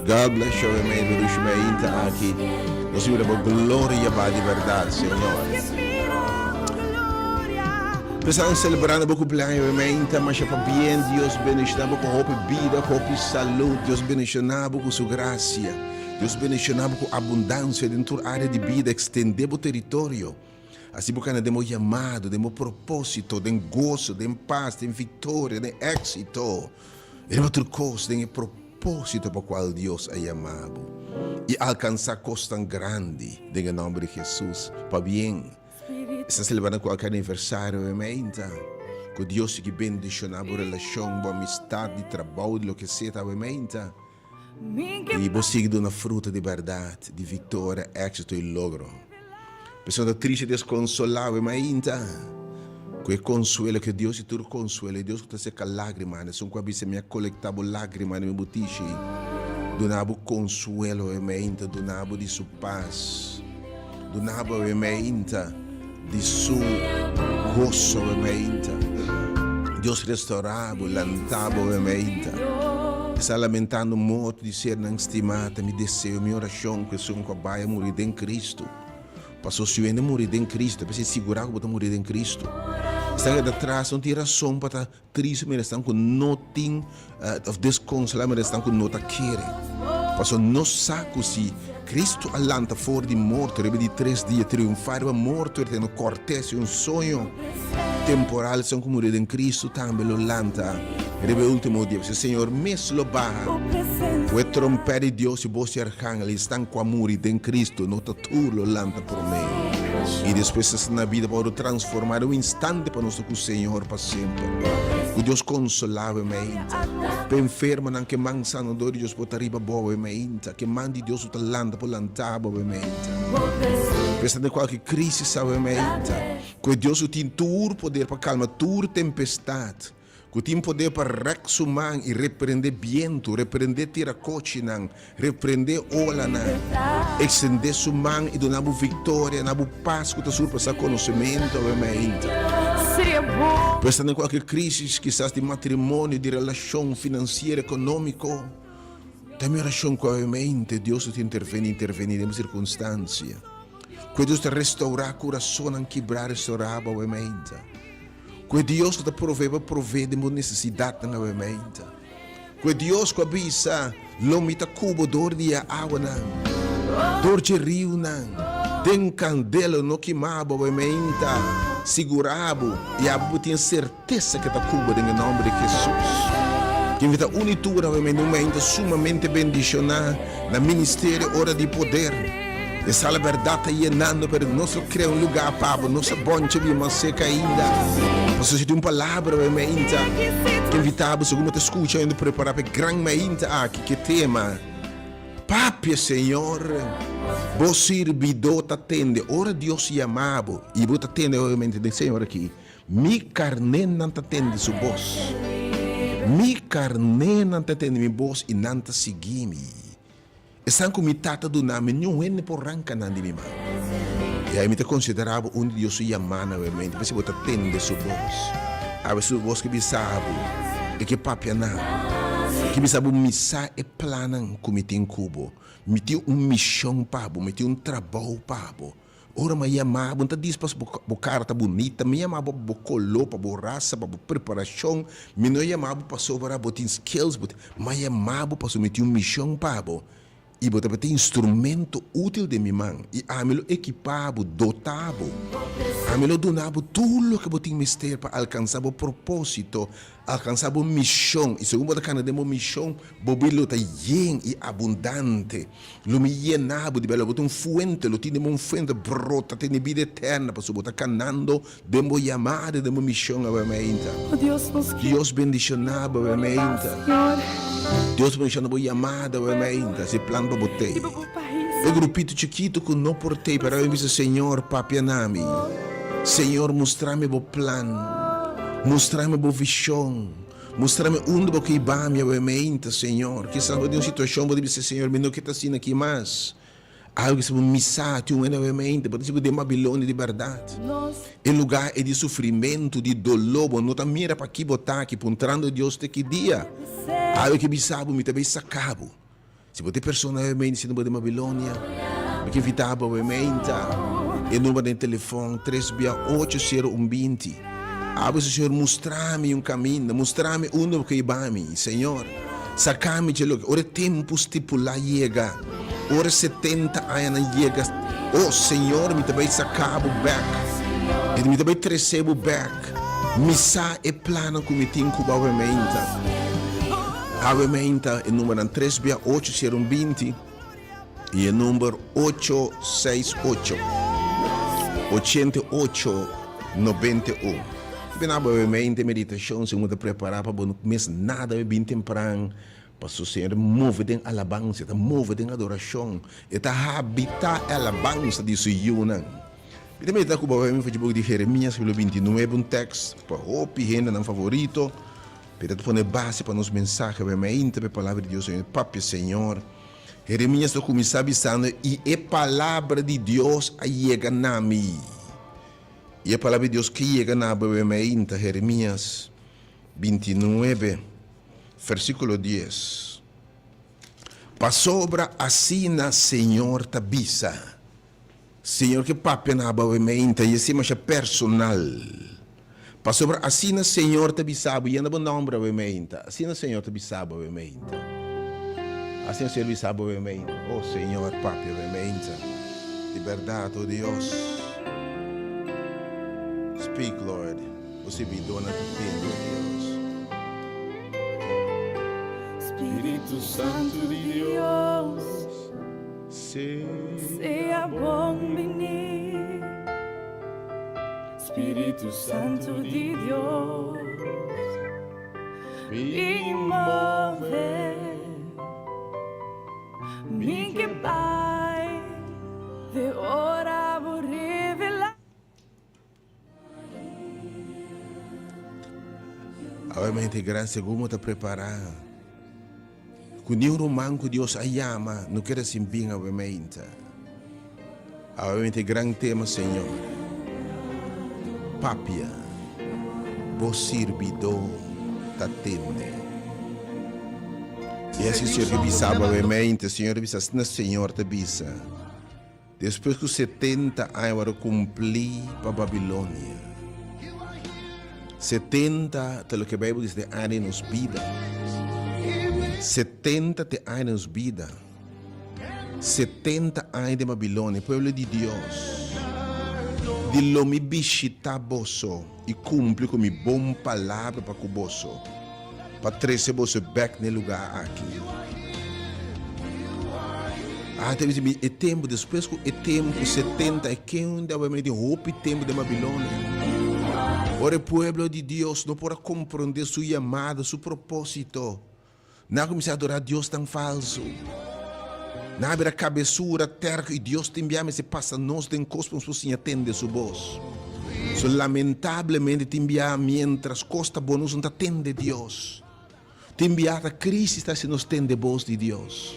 God bless you, amen. Dushi mainta aki. Nos mira bo gloria ba di berdad, Señor. Pesang celebrando bo cumpleaños mainta, masha pa bien. Dios bendiciona bo cu hopi bida, hopi salud. Dios bendiciona bo cu su gracia. Dios bendiciona bo cu abundancia den tur area di bida. Extende bo territorio. Así bo cana den bo llamado, den bo propósito, den gozo, den paz, den victoria, den éxito. Riba tur kos den e propósito pa kual Dios a yama bo i alkansá kosnan grandi den e nòmber di Hesus. Pabien! Esta selebrando kualke aniversario e meinta. Ku Dios sigui bendishoná bo relashon, bo amistat, di trabou, di loke sea ta awe meinta. I bo sigui duna fruta di bèrdat, di viktoria, éksito i logro. Persona ta triste i deskonsolá awe mainta. Ku e konsuelo ku e Dios di tur konsuelo, e Dios ku ta seka lágrimanan, esun ku a bisa mi a kolektá bo lágrimanan den mi butishi, duna bo konsuelo awe mainta, duna bo di su pas, duna bo awe mainta di su goso awe mainta. Dios restourá bo, lantá bo awe mainta. Esta lamentando morto di sernan stimá, ta mi deseo, mi orashon ku esun ku a bai a muri den Kristu. Paso si hende muri den Cristo, ta sigura cu bo ta muri den Cristo. Esnan cu ta tras no tin rason pa ta tristo mira esnan cu no tin of desconsola mira esnan cu no ta kere. Paso nos sa cu si Cristo a lanta for di morto riba di tres dia, triunfa riba morto, el tene cortes y un soño temporal, esnan cu muri den Cristo tambe lo lanta riba e ultimo dia. Pasobra e Señor mes lo baha cu e trompet di Dios y bos di arcangel y esnan cu a muri den Cristo no ta Tur lo lanta promé i despues ta na bida pa wòrdu transformá den un instante pa nos ta ku Señor pa semper. Ku Dios konsolá bo e mainta. Pa enfermonan ke man sanador di Dios por ta riba bo e mainta. Ke man di Dios ku ta lanta por lanta bo e mainta. Pa esnan den kualke krísis awe e mainta. Ku e Dios ku tin tur poder pa kalma tur tempestat. Ku tin poder pa rèk su man i reprendé bientu, reprendé tirakochinan, reprendé olanan, ekstendé su man i duna bo viktoria na bo pas ku ta surpasá konosementu awe mainta. Por esta den kualke krísis, kisas di matrimonio, di relashon, finansiero, ekonómiko, ta mi orashon ku awe mainta Dios lo ta intervení, intervení den bo sirkunstansia. Ku e Dios ta restourá kurasonnan kibrá, restourá bo awe mainta. Ku e Dios ku ta provee pa provee den bo nesesidatnan awe meinta. Ku e Dios ku a bisa, Lo mi ta ku bo dor di e awanan, dor dje riunan, den kandela lo no kima bo awe meinta. Sigurá bo i abo bo tin e sertesa ku e ta ku bo den e nòmber di Hesus. Ke mi ta uni tur awe meinta un meinta sumamente bendishoná na Ministerio Ora di Poder. E sala bèrdat ta yenando, pero nos lo krea un lugá pa bo. Nos a boncha bin mas seka ainda. Pasobra si tin un palabra bai mainta, ke invitá bo segun bo ta skucha ainda prepará pa e gran mainta aki ku e tema, Papia, Señor, bo sirbidó ta tende. Ora Dios yama bo i bo ta tende, obviamente, den Señor aki, Mi karnénan ta tende su bos. Mi karnénan ta tende mi bos i nan ta sigui mi. Esnan ku mi Tata duna mi, niun hende por ranka nan di mi man. I ai mi ta konsiderá bo un di Dios su yamánan realmente, p'esei bo ta tende su bos. Awe su bos ke bisa bo, e ke papia na bo. E ke bisa bo, Mi sa e plannan ku mi tin ku bo. Mi tin un mishon pa bo, mi tin un trabou pa bo. Ora mi a yama bo, no ta dis pasobra bo kara ta bunita, mi yama bo pa bo koló, pa bo rasa, pa bo preparashon, mi no yama bo pasobra bo tin skills, bo tin, mi a yama bo pasobra mi tin un mishon pa bo, i bo tabata instrumento útil den mi man, i ami lo ekipá bo, dotá bo, ami lo duna bo tur loke bo tin mester pa alkansá bo propósito, Alkansá bo mishon, i segun bo ta kana den bo mishon, bo bida lo ta yen i abundante. Lo mi yena bo di bèrdad, lo bo ta un fuente, lo tin den bo un fuente brota te den bida eterna, pasobra bo ta kanando den bo yamada i den bo mishon awe meinta. Dios bendishoná bo awe meinta. Dios bendishoná bo yamada awe meinta, si plan pa bo tei. E grupito chikitu ku no por tei, pero awe mi bisa, Señor, papia na mi. Señor, mustra mi bo plan. Mustra mi bo vision. Mustra mi unda bo ke hiba mi awe meinta, Señor. Kisas bo den un situacion bo ta bisa, Señor, mi no ke ta asina aki mas. Algo bisa bo misa tin un hende awe meinta, bo ta sibi den Babilonia di berdad. E lugar e di sufrimento, di dolor, bo no ta mira pa ki bo ta aki, puntrando Dios te ki dia. Algo ke bisa bo, mi ta bay saca bo. Si bo ta e persona awe meinta sinti bo den Babilonia, mi ke invitá bo awe meinta. E number den telefòn, tres bia ocho sero un binti. Abo si Señor mustra mi un kaminda, mustra mi unda bo ke hiba mi. Señor, saka mi dje loke. Ora e tempu stipulá yega, ora e setenta añanan yega, o Señor, mi ta bai saka bo bèk. Mi ta bai trese bo bèk. Mi sa e plannan ku mi tin ku bo awe meinta. Awe meinta e numbernan tres bia ocho sero un binti i e number ocho seis ocho, ochenta i ocho, nobenta i un. Bina abo awe meinta e meditashon si bo ta prepara pa bo no mis nada awe bin tempran paso Señor ta move den alabansa, e ta move den adorashon, e ta habita e alabansa di su yunan. Mi ta medita ku bo awe mi for dje boek di Jeremias kapitulo 29 un tekst pa hopi hendenan favorito. Pero ta pone base pa nos mensahe awe mainta pa e Palabra di Dios Señor papia Señor. Jeremias ta kuminsá bisando, I e Palabra di Dios a yega na mi. I e Palabra di Dios ke yega na bo awe mainta, Jeremias 29, versíkulo dies. Pasobra asina Señor ta bisa. Señor ke papia na bo awe meinta i esei masha personal. Pasobra asina Señor ta bisa bo, yenda bo nomber awe meinta, asina Señor ta bisa bo awe meinta. Asina Señor bisa bo awe meinta. Oh Señor, papia awe meinta. Di berdad, oh Dios. Speak, Lord. Bo sirbidornan ta tende, oh Dios. Spiritu Santu di Dios. Sea bon bini, Spiritu Santu di Dios, bin move mi ke bai te ora bo revela. Awe mi hente gran segun bo ta prepará ku niun ruman ku Dios a yama no keda sin bin awe meinta. Awe mi hente gran tema Señor papia bo sirbidó ta tende. I así Señor ke bisa bo awe meinta Señor ta bisa asina Señor ta bisa. Despues ku setenta aña wòrdu kumplí pa Babilonia. 70 ta loke Beibel bisa ta e aña di nos bida. 70 ta e aña di nos bida. 70 aña den Babilonia, e pueblo di Dios. Di lo mi bishitá boso i kumpli ku mi bon palabra pa ku boso. Pa trese boso bek n'e lugá aki. A ta bisa mi e tempu, despues ku e tempu 70 e kende a bai tin hopi tempu den Babilonia. Ora e pueblo di Dios no por a komprondé su yamada, su propósito, nan a kuminsá adorá diosnan falsu. Nan a bira kabesura, tèrko, i Dios tin bia mester pasa nos den kos pa nos por siña tende su bos. So lamentablemente tin bia mientras kos ta bon nos no ta tende Dios. Tin bia ta crisis ta hasi nos tende bos di Dios.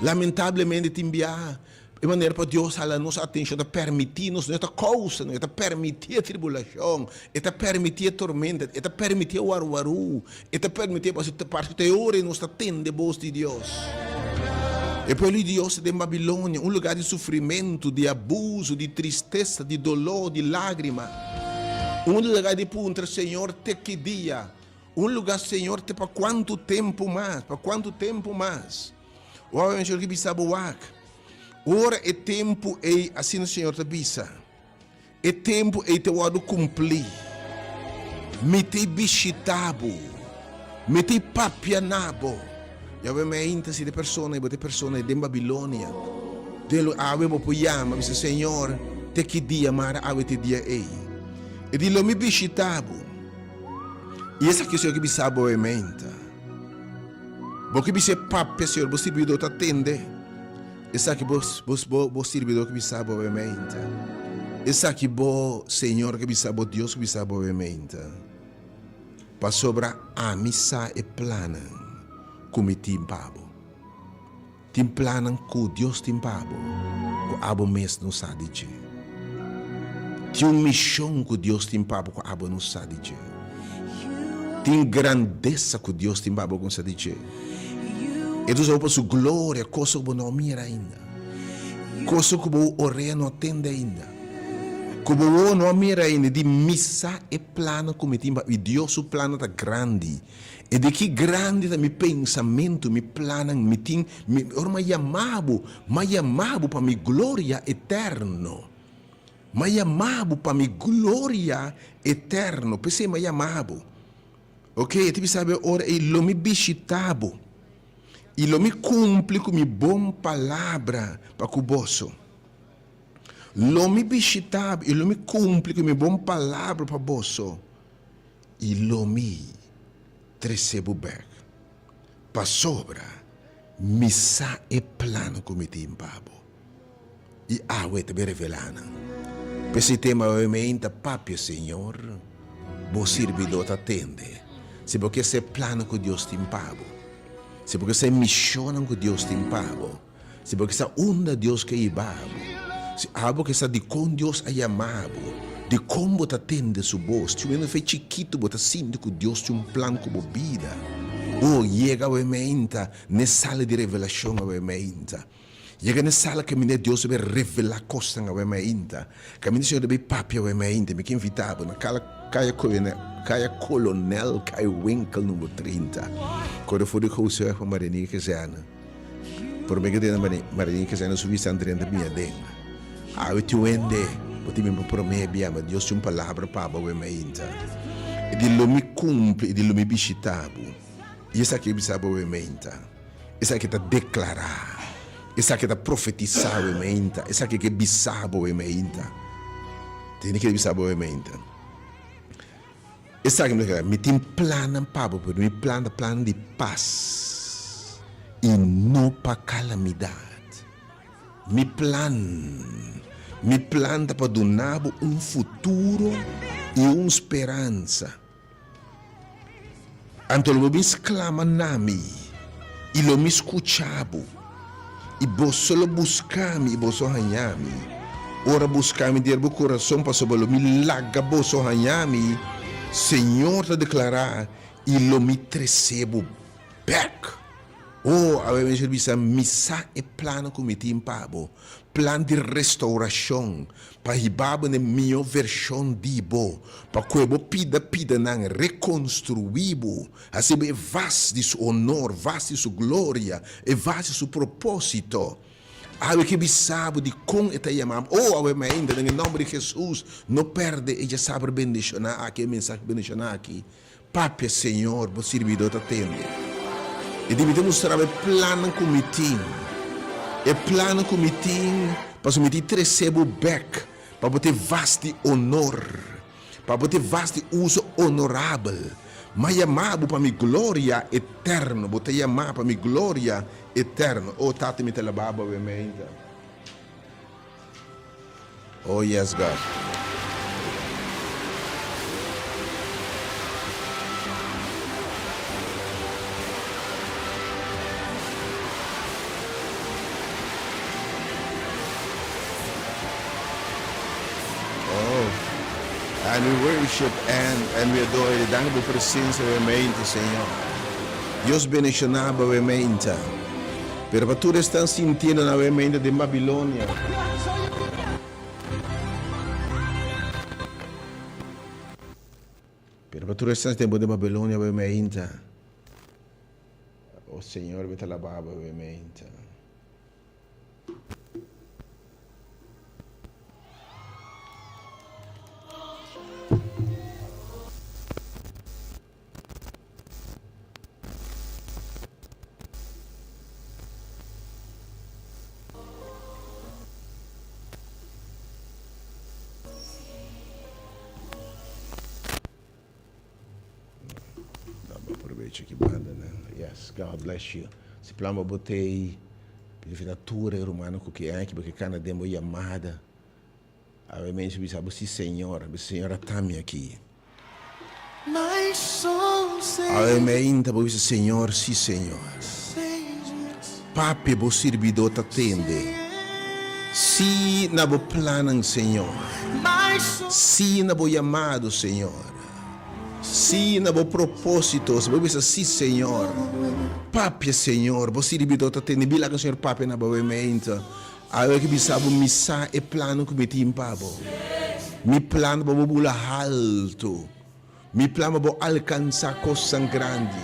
Lamentablemente tin bia e manera pa Dios hala nos atencion ta permiti nos, no e ta causa no, e ta permiti e tribulacion, e ta permiti e tormenta, e ta permiti e warwaru, E ta permití pa su parti te ora i nos ta tende bos di Dios. E pueblo di Dios ta den Babilonia, un lugá di sufrimentu, di abusu, di tristesa, di doló, di lágrima. Un lugá di puntra, Señor, te ki dia? Un lugá, Señor, te pa kuantu tempu mas? Pa kuantu tempu mas? Wou, Señor ke bisa bo wak. Ora e tempu ei, asina Señor ta bisa. E tempu ei ta wòrdu kumplí. Mi ta bishitá bo. Mi ta papia na bo. Yahweh mi a inta si e persona ei, bo ta e persona ei den Babilonia. Den lo awe bo por yama, bisa, Señor, te ki dia mara awe te dia ei? E di, Lo mi bishitá bo. I esaki Señor ke bisa bo awe meinta. Bo ke bisa e papia, Señor, bo sirbidó ta tende. Esaki bo, bo, bo, bo sirbidor ke bisa bo awe meinta. Esaki bo Señor ke bisa bo, Dios ke bisa bo awe meinta. Pasobra ami sa e plannan ku mi tin pa bo. Tin plannan ku Dios tin pa bo ku abo mes no sa di dje. Tin un mishon ku Dios tin pa bo ku abo no sa di dje. Tin grandesa ku Dios tin pa bo ku no sa di dje. E ta usa bo pa su gloria, cosa ku bo no a mira ainda, cosa ku bo orea no a tende ainda, ku bo wowo no a mira ainda. Di mi sa e plannan ku mi tin pa mi. Dios su plannan ta grandi. E di ki grandi ta mi pensamentu, mi plannan, mi tin, mi, ora mi a yama bo, mi a yama bo pa mi gloria eterno. Mi a yama bo pa mi gloria eterno. P'esei mi a yama bo. Ok, e ta bisa bo e ora ei, Lo mi bishitá bo, i lo mi kumpli ku mi bon palabra pa ku boso. Lo mi bishitá bo, i lo mi kumpli ku mi bon palabra pa boso, i lo mi trese bo bèk, pasobra mi sa e plan ku mi tin pa bo. I awe ta bin revelá nan. P'esei tema awe meinta papia, Señor, bo sirbidó ta tende. Si bo ke sa e plannan ku Dios tin pa bo, si bo ke sa e mishonnan ku Dios tin pa bo, si bo ke sa unda Dios ke hiba bo, si abo ke sa dikon Dios a yama bo, dikon bo ta tende su bos, tin un fe chikitu bo ta sinti ku Dios tin un plan ku bo bida, oh, yega awe meinta n'e sala di revelashon awe meinta. Yega na e sala kaminda Dios ta bay revela kosnan awe mainta. Kaminda Señor ta bay papia awe mainta. Mi ke invita bo na kala kaya kaya Kolonel Kai Winkel number 30. Kore for di Goseweg pa Marianita Kazerne. Prome ke drenta Marianita Kazerne su vista drenta bin aden. Awe tin un hende bo tin bin pa prome bia ma Dios tin un palabra pa bo awe mainta. E di lo mi kumpli e di lo mi bishita bo. I esaki e bisa bo awe mainta. Esaki ta deklará, esaki ta profetisá bo meinta, esaki ke bisa bo e meinta. Tene ke bisa bo e meinta. Esaki mi ta kere, mi tin plannan pa bo, pero mi plan ta plan di pas i no pa kalamidat. Mi plan, mi plan ta pa duna bo un futuro i un speransa. Anto lo bo bin sklama na mi, i lo mi skucha bo, i boso lo buska mi i boso haña mi, ora buska mi der bo kurason, pasobra lo mi laga boso haña mi, Señor ta deklará, i lo mi trese bo bèk. O, awe mi mester bisa, mi sa e plannan ku mi tin pa bo, plan di restaurashon, pa hiba bo na e mihó vershon di bo, pa ku e bo pida pidanan rekonstruí bo, hasi bo e vas di su onor, vas di su gloria, e vas di su propósito. Awe ke bisa bo dikon e ta yama bo. O, awe mainta, den e nòmber di Hesus, no pèrdè e djasabra bendishoná aki, e mensahe bendishoná aki. Papia, Señor, bo sirbidó ta tende. I di mi ta mustra bo e plannan ku mi tin, e plannan ku mi tin pasobra mi tin trese bo bèk pa bo ta e vas di onor, pa bo ta e vas di uso onorabel. M'a yama bo pa mi gloria eterno, bo ta yamá pa mi gloria eterno. O Tata, mi ta alabá bo awe-meinta. Oh yes God. Oh and we worship and and we adore you. Danki bo presencia awe mainta Señor. Dios bendiciona bo awe mainta. Pero pa tur esnan sintiendo nan awe mainta den Babilonia. Pero pa tur esnan sintiendo den Babilonia awe mainta. O Señor, mi ta alaba bo awe mainta. Aprovecha ki banda nan. Yes, God bless you. Si plan bo botei, pidi fina tur e rumannan ku ke aki, bo ke kana den bo yamada. Awe mens bisa bo si Señor, bisa Señor ata mi aki. Awe meinta bo bisa Señor, si Señor. Papia bo sirbidó ta tende. Si na bo plannan Señor. Si na bo yamado Señor. Sí na bo propósito. Si bo bisa sí Señor. Papia Señor, bo sirbidó ta tende. Bi laga Señor papia na bo mente. Awe ki bisa bo mi sa e plannan ku mi tin pa bo. Mi plan pa bo bula haltu. Mi plan pa bo alkansá kosnan grandi.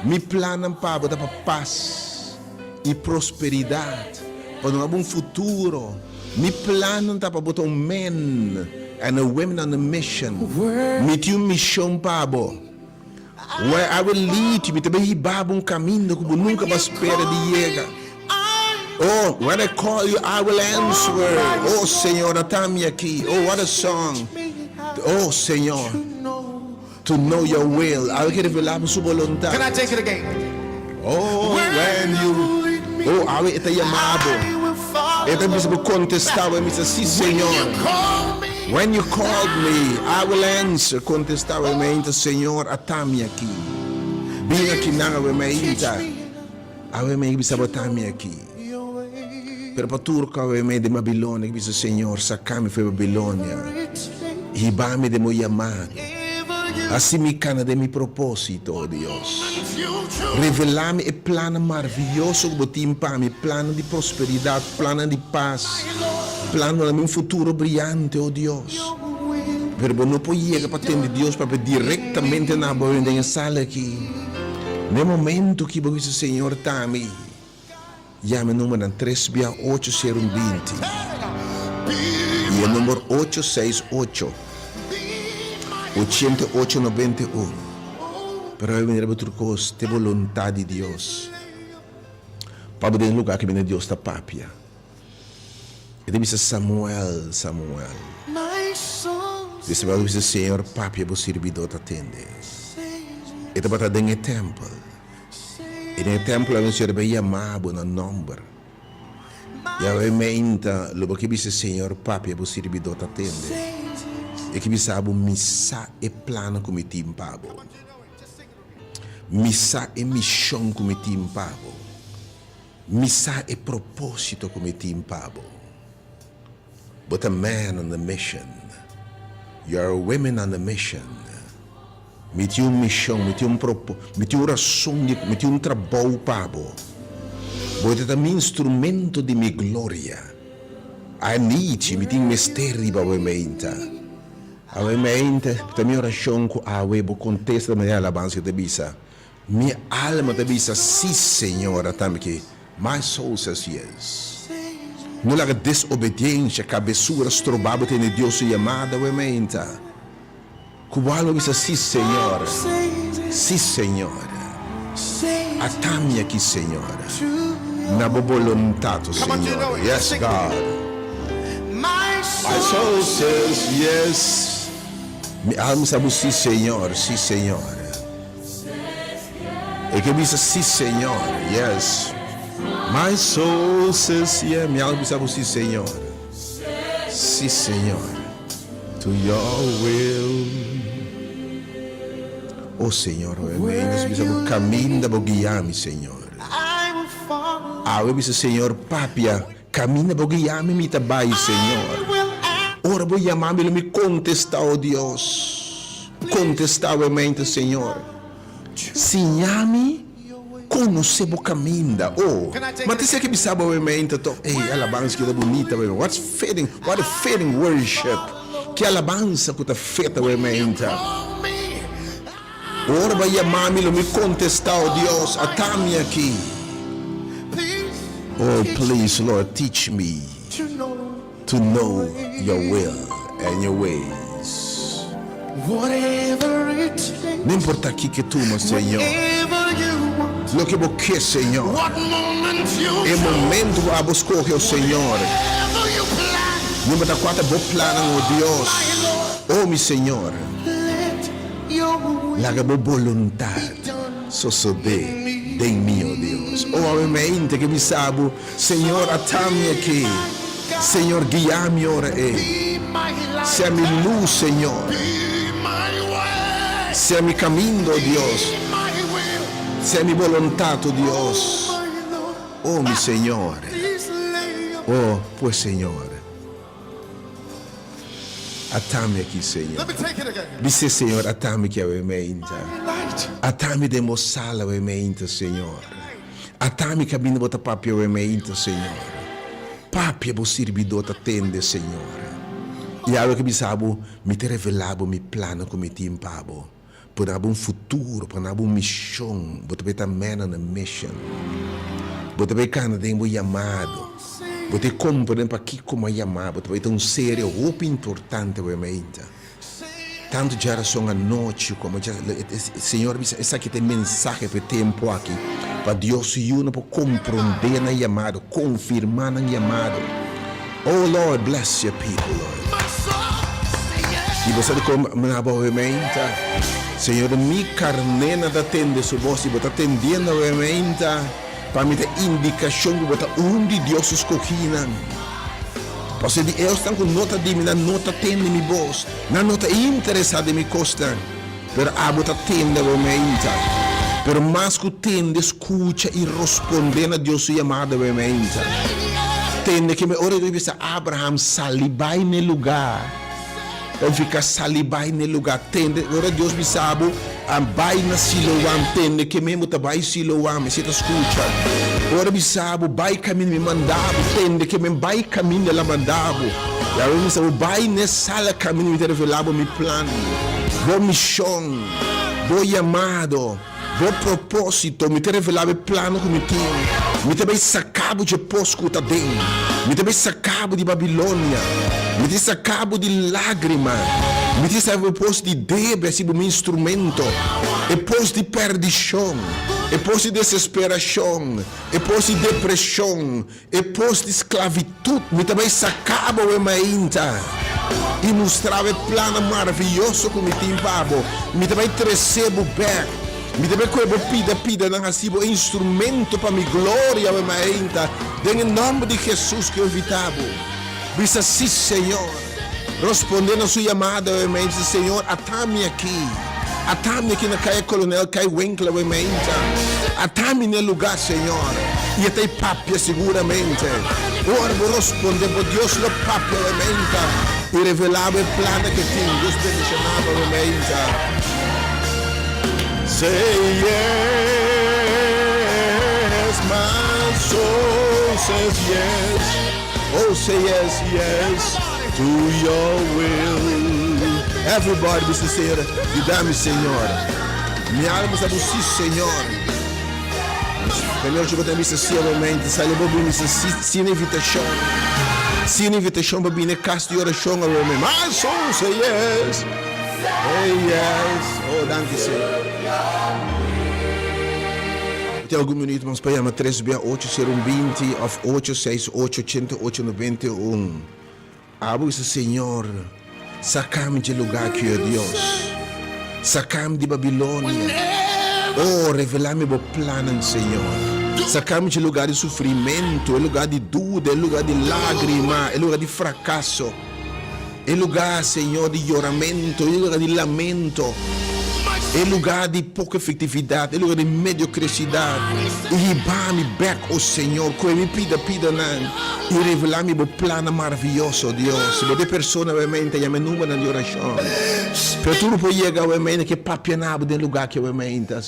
Mi plannan pa bo ta pa pas i prosperidat, pa duna bo un futuro. Mi plannan ta pa bo ta un men and a women on a mission. Mi tin un mishon pa bo. Where I will lead you, mi ta bai hiba bo un kaminda ku bo nunka bo a spera di yega. Oh, when I call you, I will answer. Oh, Señor, ata mi aki. Oh, what a song. Oh, Señor, to know your will. Awe ke revelá bo su boluntat. Can I take it again? Oh, when you, oh, awe e ta yama bo. E ta bisa bo kontestá bo, e bisa, Sí, Señor. When you called me, I will answer. Kontestá bo, e meinta, Señor, ata mi aki. Bin akinan, awe meinta. Awe mi bisa bo ta mi aki. Pero pa tur ku awe mi den Babilonia ki bisa, Señor, saka mi for Babilonia, hiba mi den bo yamado. Hasi mi kana den mi propósito, o Dios. Revelá mi e plannan maravioso ku bo tin pa mi, plannan di prosperidat, plannan di pas, plannan duna mi un futuro briante, o Dios. Pero bo no por yega pa tende Dios papia direktamente na bo den e sala aki. Na e momento ki bo bisa Señor ta mi, yama e numbernan tres bia ocho sero un binti i e number ocho seis ocho, ochenta i ocho nobenta i un. Pero awe manera bo tur kos ta e boluntat di Dios pa bo den e lugar kaminda Dios ta papia. E ta bisa, Samuel, Samuel. I Samuel ta bisa, Señor, papia, bo sirbidó ta tende. E tabata den e tèmpel. I den e tèmpel awe Señor a bai yama bo na nòmber. I awe meinta lo bo ke bisa, Señor, papia, bo sirbidó ta tende. E ke bisa bo, Mi sa e plannan ku mi tin pa bo. Mi sa e mishon ku mi tin pa bo. Mi sa e propósito ku mi tin pa bo. Bo ta man on a mission. You are a women on a mission. Mi tin un mishon, mi tin un propo, mi tin un rason di, mi tin un trabou pa bo. Bo ta ta mi instrumento di mi gloria. I need you, mi tin mester riba bo e meinta. Awe meinta, ta mi orashon ku awe bo kontesta di manera alabansa ku ta bisa. Mi alma ta bisa, Sí, Señor, atami ki My soul says yes. No laga desobediencia, cabesura stroba bo tende Dios su yamada awe meinta. Cu bo alma bisa, Sí, Señor. Sí, Señor. Atami aki, Señor. Na bo boluntad, o Señor. Yes, God. My soul says yes. Mi alma sa bo, Sí, Señor. Sí, Señor. E ke bisa si Señor, yes. My soul says yeah, mi alma bisa bo si Señor. Si Señor, to your will. Oh Señor, oe mi nos bisa bo caminda bo guia mi Señor. Awe bisa Señor papia, caminda bo guia mi mi ta bay Señor. Ora bo yama mi lo mi contesta oh Dios. Contesta awe mente Señor. Siña mi konosé bo kaminda. Oh, ma ta esaki bisa bo mente to. Ey, alabansa ki ta bunita awe. What's fitting, what a fitting worship. Ki alabansa ku ta fit awe mente. Ora bo a yama mi, lo mi kontestá, oh Dios, ata mi aki. Oh, please, Lord, teach me to know your will and your ways. No importa kiko tuma, Señor. Loke bo ke, Señor. E momento ku abo skohe, o Señor. No importa kua ta bo plannan, o Dios. O mi Señor, laga bo boluntat sosodé den mi, o Dios. O awe mente ke bisa bo, Señor, ata mi aki. Señor, guia mi ora ei. Sea mi lus, Señor. Sea mi caminda, o Dios. Sea mi boluntad, o Dios. O mi Señor. O, pues, Señor. Atami aki, Señor. Bis'é, Señor, atami ki awe meinta. Atami den bo sala awe meinta, Señor. Atami kaminda bo ta papia awe meinta, Señor. Papia bo sirbidó ta tende, Señor. I awe ke bisa bo, mi ta revelá bo mi plannan ku mi tin pa bo. Pone abo un futuro, pone abo un mishon. Bo ta bay ta man on a mission. Bo ta bay kana den bo yamado. Bo ta komprende pakiko mi a yama bo. Ta bay ta un serie hopi importante awe mainta. Tantu djarason anochi komo dja, Señor a bisa esaki ta e mensahe pa e tempu aki, pa Dios su yunan por komprende nan yamado, konfirma nan yamado. Oh Lord, bless your people, Lord. I bo sa dikon mi na bo awe-meinta? Señor, mi karnénan ta tende su bos, i bo ta tendiendo awe-meinta. Pa mi ta indikashon ku bo ta un di Dios su skohínan. Pasobra di eosnan ku no ta di mi, nan no ta tende mi bos, nan no ta interesá den mi kosnan. Pero abo ta tende bo meinta. Pero mas ku tende, skucha i rospondé na Dios su yamada bo meinta. Tende ke mi ora Dios bisa Abraham sali bai n'e lugá. Ta nifiká sali bai n'e lugá. Tende ora Dios bisa bo bai na Siloam, tende ke mi bo ta bai Siloam, esei ta skucha. Ora bisa bo bai kaminda mi manda bo, tende ke mi bai kaminda el a manda bo. I awe mi bisa bo bai n'e sala kaminda mi ta revelá bo mi plan, bo mishon, bo yamado. Bo propósito, mi ta revelá bo e plano ku mi tin. Mi ta bai saká bo dje pos ku ta den. Mi ta bai saká bo di Babilonia. Mi ta saká bo di lágrima. Mi ta saká bo e pos di debe, hasi bo mi instrumento, e pos di pèrdishon, e pos di desesperashon, e pos di depreshon, E pos di sklavitut mi ta bai saka bo e mainta i mustra bo e plannan maravioso ku mi tin pa bo. Mi ta bai trese bo bèk. Mi ta bai kohe bo pida pidanan hasi bo e instrumento pa mi gloria e mainta. Den e nòmber di Hesus ku invitá bo, bisa, Sí, Señor. Rospondé na su yamada e mainta, bisa, Señor, ata mi aki. Ata mi aki na Kaya Kolonel Kai Winkler we meinta. Ata mi n'e lugá, Señor. I e ta e papia siguramente. Ora bo rosponde bo, Dios lo papia we meinta i revelá bo e plannan ku e tin. Dios bendishoná bo we meinta. Say yes, my soul says yes. Oh, say yes, yes to your will. Everybody bisa Señor, yuda mi, Señor. Mi alma sa bu sí, Señor. Señor, si bo ta bisa sí obviamente, sali bo bin bisa sí sin invitacion. Sin invitacion pa bini e cas di oracion obviamente. My soul say yes. Hey yes. Oh, danki, Señor. Tin algun minuut mas pa yama tres bia ocho sero un binti of ocho seis ocho ochenta ocho noventa i un. Abo bisa, Señor, saca mi dje lugar aki, o Dios. Saca mi di Babilonia. Oh, revela mi bo plannan, Señor. Saca mi dje lugar di sufrimento, e lugar di duda, e lugar di lagrima, e lugar di fracaso. E lugá, Señor, di yoramentu, e lugá di lamento, e lugá di poko efektividat, e lugá di mediokresidat. I hiba mi bèk, o Señor, kohe mi pida pidanan i revelá mi bo plannan maravioso, Dios. Si bo ta e persona awemente, yama e numbernan di orashon. Pero tur bo por yega awemente ke papia na bo den lugá aki awemente.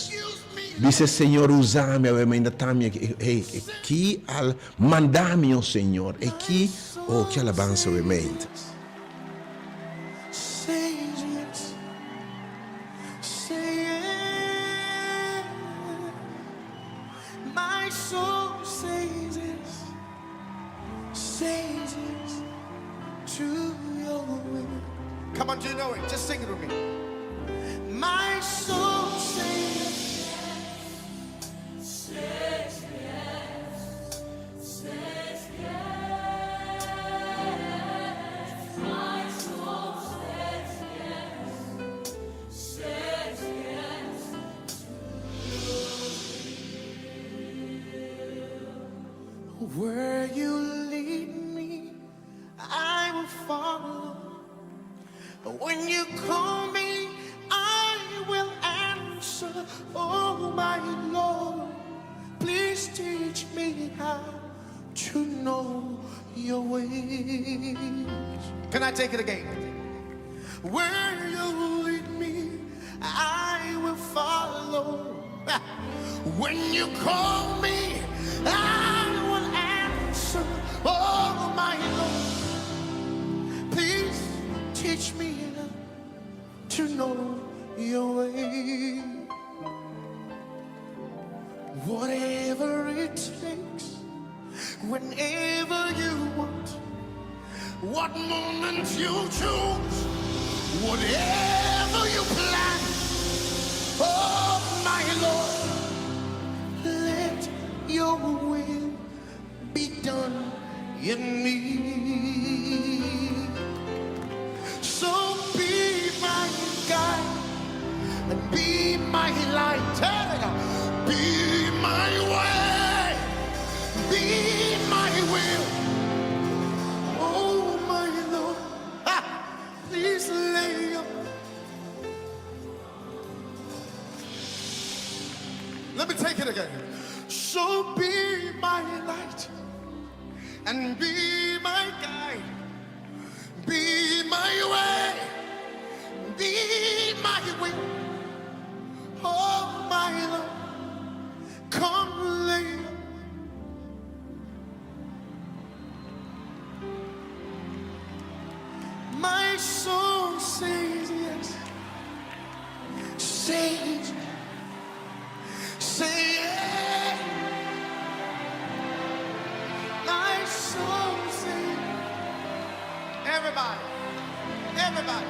Bisa, Señor, usa mi awemente, ta mi aki. Hey, ki al. Manda mi, o Señor, e ki, oh, ki alabansa we meint. Where you lead me, I will follow. When you call me, I will answer. Oh, my Lord, please teach me how to know your ways. Can I take it again? Where you lead me, I will follow. When you call me, I will answer. Oh, my Lord, please teach me to know your way. Whatever it takes, whenever you want, what moment you choose, whatever you plan, oh my Lord, let your will be done in me. So be my guide and be my light. Hey, Be my way, be my will. Oh my Lord, ah, please lay your. Let me take it again. So be my light and be my guide, be my way, be my will. Oh my Lord, come lay. My soul says yes, says, say yes. My soul says, everybody, everybody.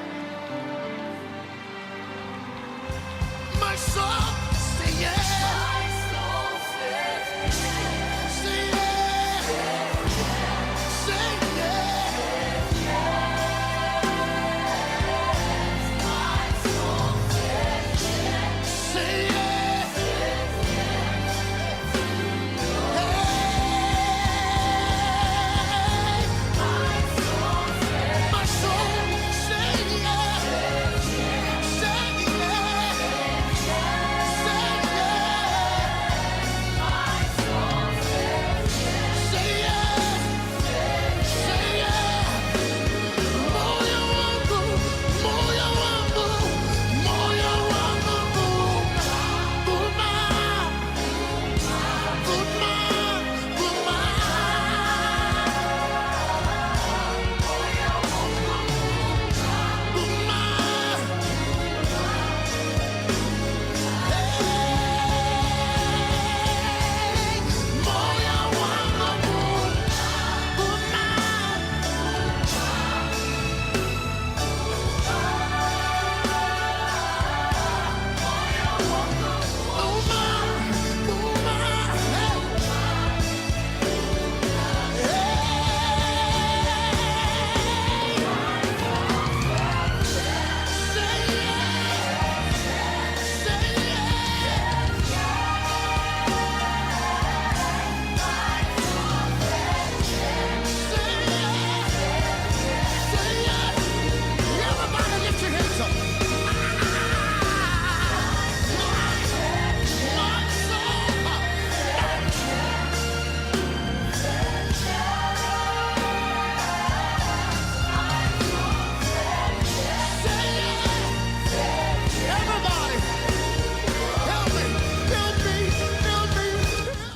My soul say yes. My soul says Say yes. Say yes. My soul says Say yes. Hey. My soul says My soul say yes. Say yes. Say yes. My soul says Say yes. Say yes. Moyo wangu, moyo wangu, moyo wangu vuma, vuma, vuma, vuma, vuma. Hey, moyo wangu vuma, vuma. Vuma, vuma, hey, hey. Say yes, say yes. Say yes, say yes. Everybody lift your hands up. My soul. Say yes. Everybody, help me, help me, help me.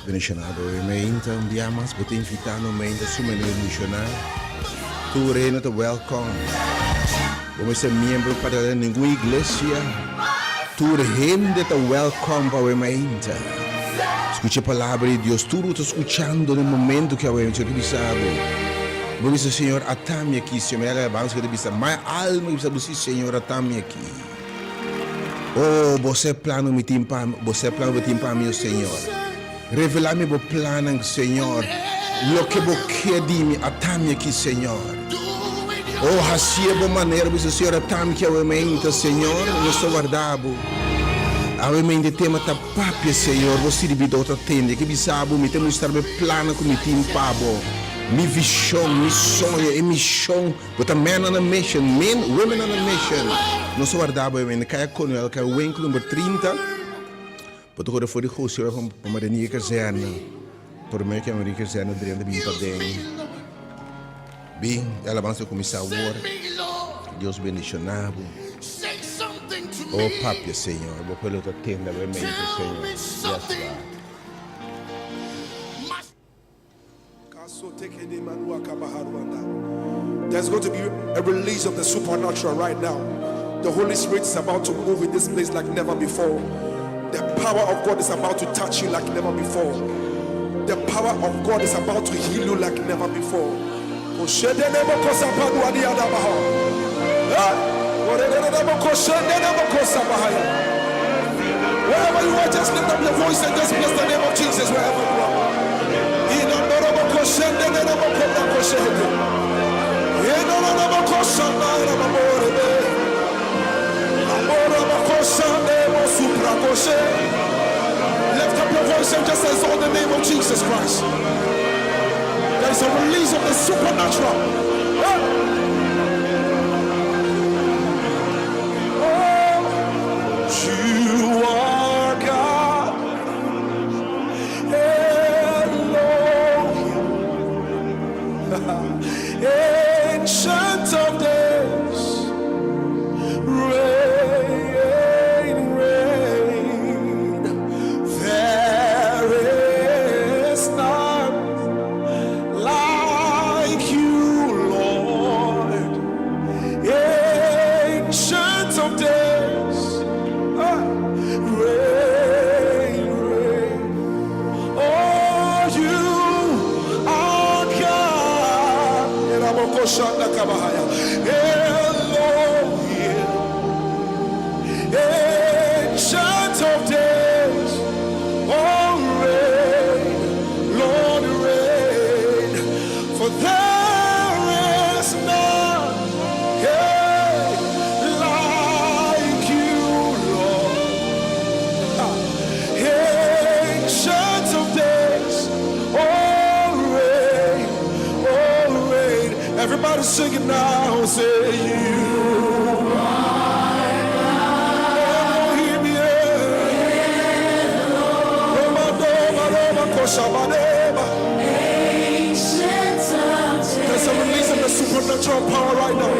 Bendishoná bo mainta un dia mas bo ta invitá no mainta suma bendishoná. Tur hende ta welcome. Bo mester miembro pa den ningun iglesia. Tur hende ta welcome pa mainta. Skucha e palabra di Dios. Tur ta skuchando na momento ku awe ta bisa bo. Bo bisa Señor ata mi aki, Señor. Mi alabansa ku bisa mi alma bisa bo Señor ata mi aki. Oh, bo sa plan mi tin pa, bo sa plan mi tin pa mi, Señor. Revelá mi bo plan, Señor. Loke bo ke di mi, ata mi aki, Señor. Oh, hasi bo manera, bisa Señor, ata mi aki awe mainta, Señor. Nos ta warda bo. Awe mainta tema ta papia, Señor. Bo sirbidó ta tende. Ke bisa bo, mi ta mustra bo plan ku mi tin pa bo. Mi vishon, mi soño, e mishon. Bo ta men on a mission, men, women on a mission. Nos ta warda bo, amen. Kaya Conuel, kaya winkel number 30. Bo ta kore for di José pa Marenia Kazerne. Promé ku Maria Kazerne drenta bin paden. Bin, e alabansa kuminsá awor. Dios bendiciona bo. Oh papia Señor, bo pueblo ta tende awe mente Señor. Yes God. There's going to be a release of the supernatural right now. The Holy Spirit is about to move in this place like never before. The power of God is about to touch you like never before. The power of God is about to heal you like never before. Wherever you are, just lift up your voice and just bless the name of Jesus wherever you are. Lift up your voice and just exalt the name of Jesus Christ. There is a release of the supernatural. Oh, you are God. Elohim. Ancient of days. Reign, reign. There is none like you, Lord. Ancient of days. Reign, reign. Oh, you are God. Elohim. Ancient of days. Oh, reign, Lord, reign. For there is none, hey, like you, Lord. Ancient of days, oh, reign, oh, reign. Everybody sing it now, say you. Elohim, yeah. Roma, Doma, Roma, Koshabaneba. There's a release of the supernatural power right now.